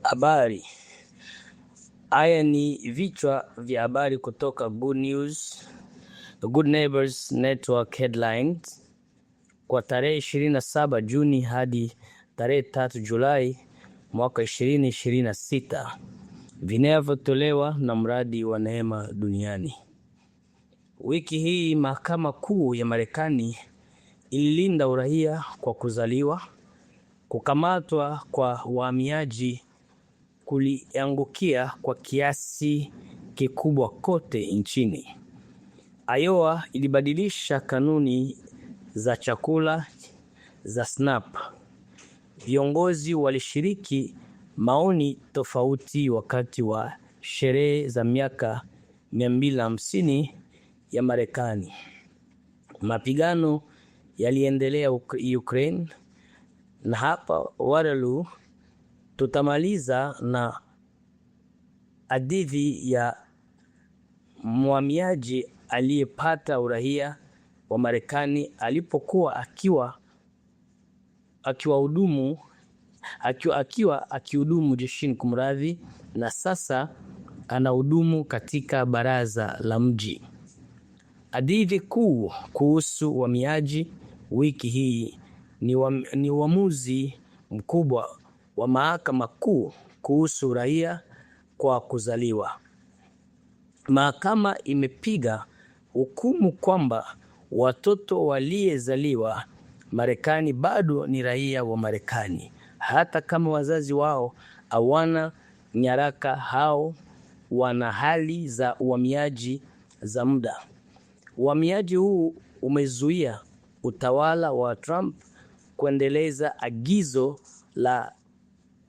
Habari. Haya ni vichwa vya habari kutoka Good News, Good Neighbors Network Headlines kwa tarehe 27 Juni hadi tarehe 3 Julai mwaka 2026 vinavyotolewa na mradi wa Neema Duniani. Wiki hii Mahakama Kuu ya Marekani ililinda uraia kwa kuzaliwa. Kukamatwa kwa wahamiaji kuliangukia kwa kiasi kikubwa kote nchini. Iowa ilibadilisha kanuni za chakula za SNAP. Viongozi walishiriki maoni tofauti wakati wa sherehe za miaka 250 ya Marekani. Mapigano yaliendelea Ukraine, na hapa Waterloo tutamaliza na hadithi ya mhamiaji aliyepata uraia wa Marekani alipokuwa akiwa akiwahudumu akiwa akiwa akihudumu jeshini, kumradhi, na sasa anahudumu katika baraza la mji. Hadithi kuu kuhusu uhamiaji wiki hii ni uamuzi mkubwa wa Mahakama Kuu kuhusu uraia kwa kuzaliwa. Mahakama imepiga hukumu kwamba watoto waliyezaliwa Marekani bado ni raia wa Marekani hata kama wazazi wao hawana nyaraka hao wana hali za uhamiaji za muda. Uhamiaji huu umezuia utawala wa Trump kuendeleza agizo la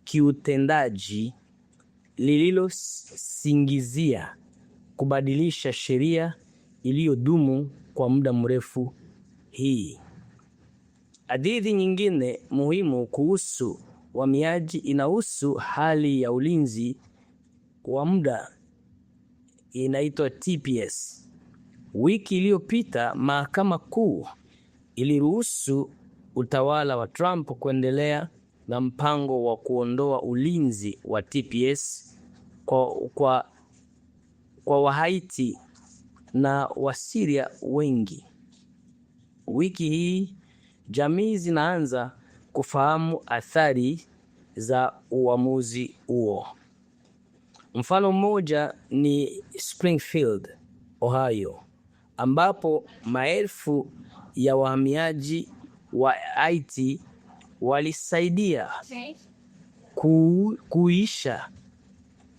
kiutendaji lililosingizia kubadilisha sheria iliyodumu kwa muda mrefu hii. Hadithi nyingine muhimu kuhusu uhamiaji inahusu hali ya ulinzi wa muda inaitwa TPS. Wiki iliyopita Mahakama Kuu iliruhusu utawala wa Trump kuendelea na mpango wa kuondoa ulinzi wa TPS kwa Wahaiti na Wasiria wengi. Wiki hii jamii zinaanza kufahamu athari za uamuzi huo. Mfano mmoja ni Springfield, Ohio, ambapo maelfu ya wahamiaji wa Haiti walisaidia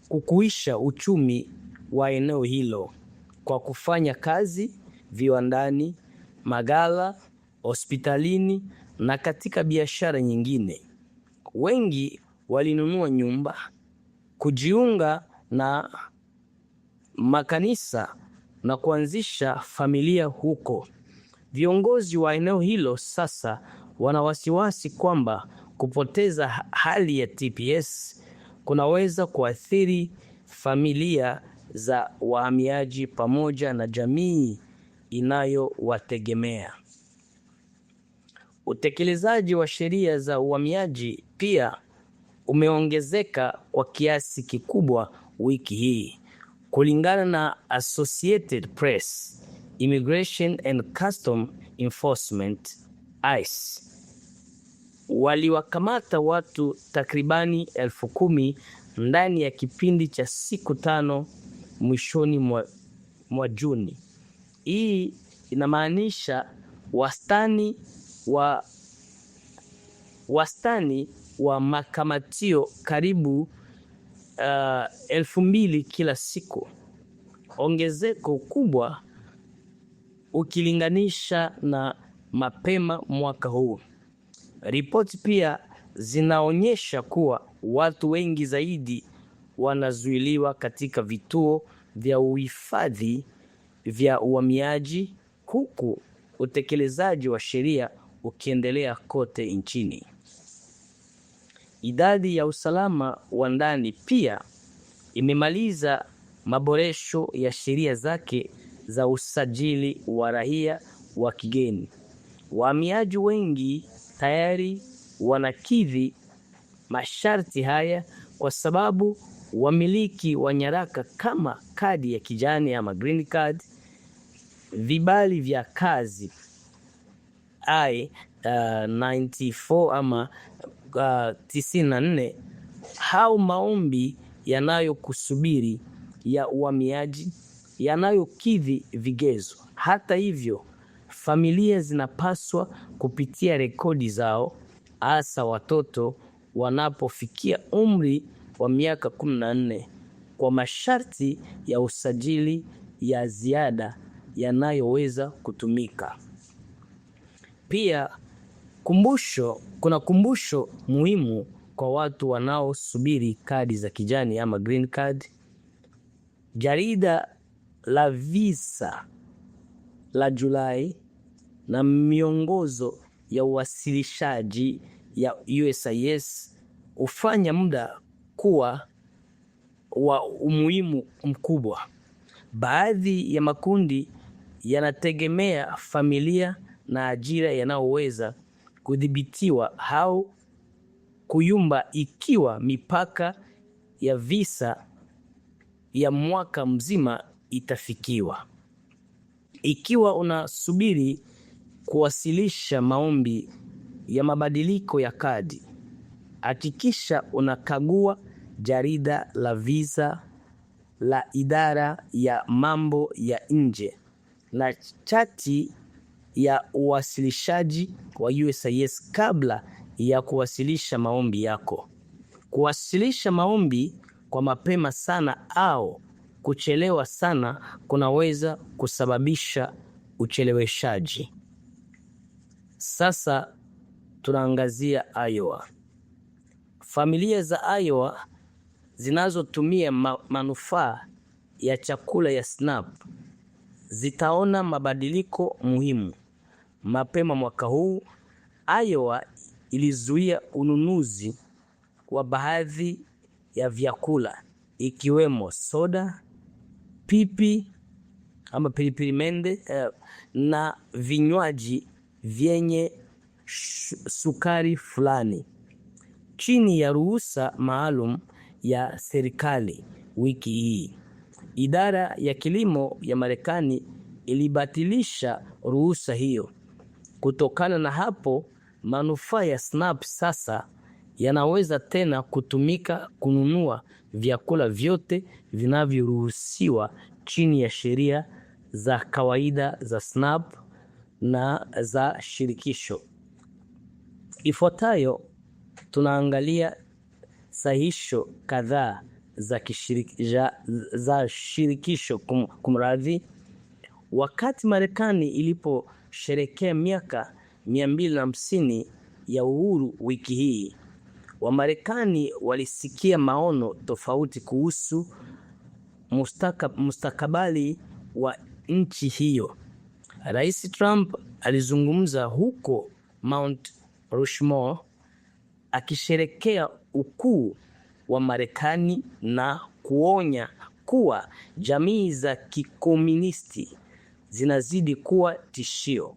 kukuisha uchumi wa eneo hilo kwa kufanya kazi viwandani, maghala, hospitalini na katika biashara nyingine. Wengi walinunua nyumba, kujiunga na makanisa na kuanzisha familia huko. Viongozi wa eneo hilo sasa wana wasiwasi kwamba kupoteza hali ya TPS kunaweza kuathiri familia za wahamiaji pamoja na jamii inayowategemea. Utekelezaji wa sheria za uhamiaji pia umeongezeka kwa kiasi kikubwa wiki hii. Kulingana na Associated Press, Immigration and Custom Enforcement ICE waliwakamata watu takribani 10,000 ndani ya kipindi cha siku 5 mwishoni mwa Juni. Hii inamaanisha wastani wa makamatio karibu 2,000 kila siku, ongezeko kubwa ukilinganisha na mapema mwaka huu. Ripoti pia zinaonyesha kuwa watu wengi zaidi wanazuiliwa katika vituo vya uhifadhi vya uhamiaji huku utekelezaji wa sheria ukiendelea kote nchini. Idadi ya usalama wa ndani pia imemaliza maboresho ya sheria zake za usajili wa raia wa kigeni. Wahamiaji wengi tayari wanakidhi masharti haya kwa sababu wamiliki wa nyaraka kama kadi ya kijani ama green card, vibali vya kazi I 94 ama 94 au maombi yanayokusubiri ya uhamiaji yanayokidhi vigezo. Hata hivyo, familia zinapaswa kupitia rekodi zao, hasa watoto wanapofikia umri wa miaka 14 kwa masharti ya usajili ya ziada yanayoweza kutumika. Pia kuna kumbusho muhimu kwa watu wanaosubiri kadi za kijani ama green card. Jarida la visa la Julai na miongozo ya uwasilishaji ya USCIS hufanya muda kuwa wa umuhimu mkubwa. Baadhi ya makundi yanategemea familia na ajira yanayoweza kudhibitiwa au kuyumba ikiwa mipaka ya visa ya mwaka mzima itafikiwa. Ikiwa unasubiri kuwasilisha maombi ya mabadiliko ya kadi, hakikisha unakagua jarida la visa la idara ya mambo ya nje na chati ya uwasilishaji wa USCIS kabla ya kuwasilisha maombi yako. Kuwasilisha maombi kwa mapema sana au kuchelewa sana kunaweza kusababisha ucheleweshaji. Sasa tunaangazia Iowa. Familia za Iowa zinazotumia manufaa ya chakula ya SNAP zitaona mabadiliko muhimu. Mapema mwaka huu, Iowa ilizuia ununuzi wa baadhi ya vyakula ikiwemo soda, pipi ama pilipili mende na vinywaji vyenye sukari fulani chini ya ruhusa maalum ya serikali. Wiki hii, idara ya kilimo ya Marekani ilibatilisha ruhusa hiyo. Kutokana na hapo, manufaa ya SNAP sasa yanaweza tena kutumika kununua vyakula vyote vinavyoruhusiwa chini ya sheria za kawaida za SNAP na za shirikisho. Ifuatayo tunaangalia sahihisho kadhaa za shirikisho kumradhi. Wakati Marekani iliposherekea miaka 250 ya uhuru wiki hii, Wamarekani walisikia maono tofauti kuhusu mustakabali wa nchi hiyo. Rais Trump alizungumza huko Mount Rushmore akisherekea ukuu wa Marekani na kuonya kuwa jamii za kikomunisti zinazidi kuwa tishio.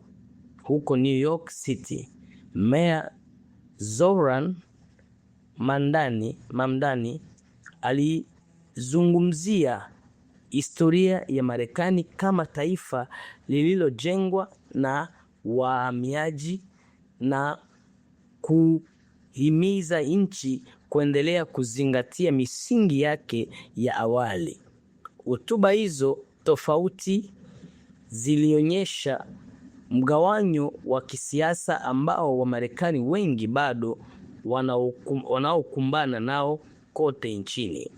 Huko New York City, Meya Zohran Mamdani alizungumzia historia ya Marekani kama taifa lililojengwa na wahamiaji na kuhimiza nchi kuendelea kuzingatia misingi yake ya awali. Hotuba hizo tofauti zilionyesha mgawanyo wa kisiasa ambao Wamarekani wengi bado wanaokumbana nao kote nchini.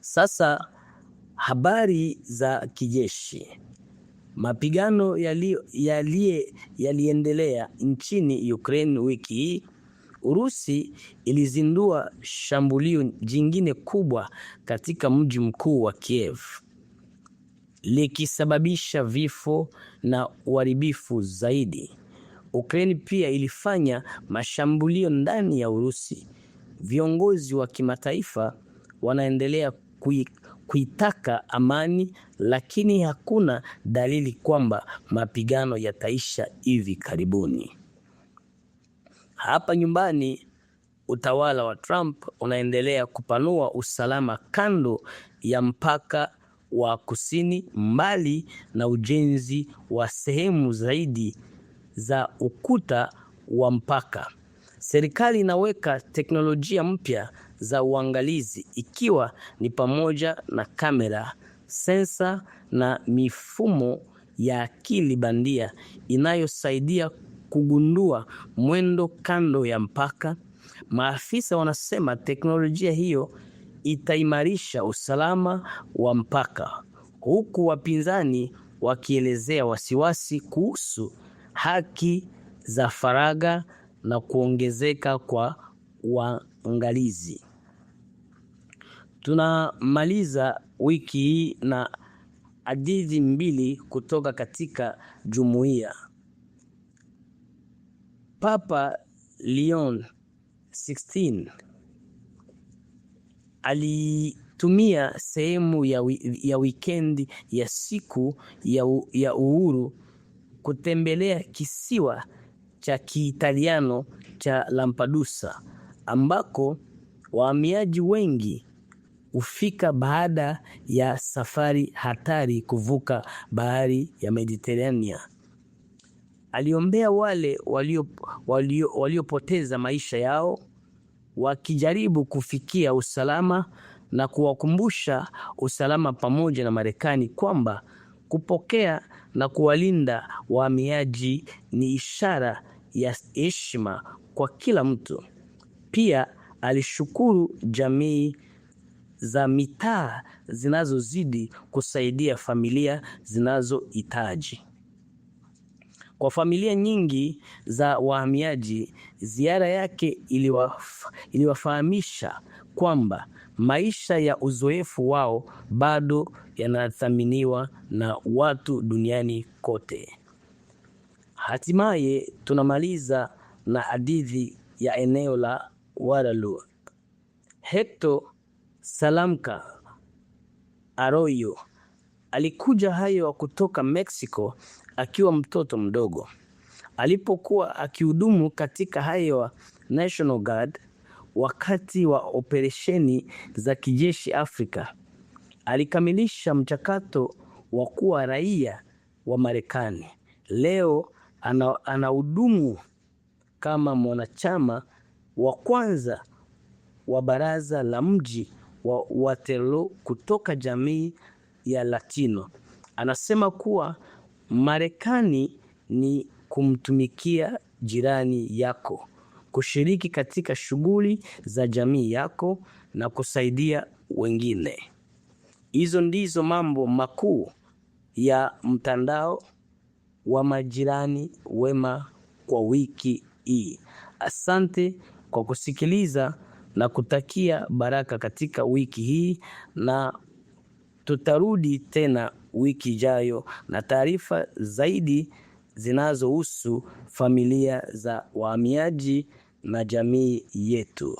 Sasa habari za kijeshi. Mapigano yaliendelea nchini Ukraine wiki hii. Urusi ilizindua shambulio jingine kubwa katika mji mkuu wa Kiev, likisababisha vifo na uharibifu zaidi. Ukraine pia ilifanya mashambulio ndani ya Urusi. Viongozi wa kimataifa wanaendelea kuitaka amani, lakini hakuna dalili kwamba mapigano yataisha hivi karibuni. Hapa nyumbani, Utawala wa Trump unaendelea kupanua usalama kando ya mpaka wa kusini, mbali na ujenzi wa sehemu zaidi za ukuta wa mpaka. Serikali inaweka teknolojia mpya za uangalizi ikiwa ni pamoja na kamera, sensa na mifumo ya akili bandia inayosaidia kugundua mwendo kando ya mpaka. Maafisa wanasema teknolojia hiyo itaimarisha usalama wa mpaka, huku wapinzani wakielezea wasiwasi kuhusu haki za faragha na kuongezeka kwa uangalizi. Tunamaliza wiki hii na hadithi mbili kutoka katika jumuiya. Papa Leon 16 alitumia sehemu ya wikendi ya siku ya uhuru kutembelea kisiwa cha Kiitaliano cha Lampedusa ambako wahamiaji wengi hufika baada ya safari hatari kuvuka bahari ya Mediterania. Aliombea wale waliopoteza maisha yao wakijaribu kufikia usalama na kuwakumbusha usalama pamoja na Marekani kwamba kupokea na kuwalinda wahamiaji ni ishara ya heshima kwa kila mtu. Pia alishukuru jamii za mitaa zinazozidi kusaidia familia zinazohitaji. Kwa familia nyingi za wahamiaji, ziara yake iliwafahamisha kwamba maisha ya uzoefu wao bado yanathaminiwa na watu duniani kote. Hatimaye tunamaliza na hadithi ya eneo la Waterloo. Hector Salamka Arroyo alikuja Iowa kutoka Mexico akiwa mtoto mdogo. Alipokuwa akihudumu katika Iowa National Guard wakati wa operesheni za kijeshi Afrika, alikamilisha mchakato wa kuwa raia wa Marekani. Leo anahudumu kama mwanachama wa kwanza wa baraza la mji wa Waterloo kutoka jamii ya Latino. Anasema kuwa Marekani ni kumtumikia jirani yako, kushiriki katika shughuli za jamii yako na kusaidia wengine. Hizo ndizo mambo makuu ya mtandao wa majirani wema kwa wiki hii. Asante kwa kusikiliza na kutakia baraka katika wiki hii, na tutarudi tena wiki ijayo na taarifa zaidi zinazohusu familia za wahamiaji na jamii yetu.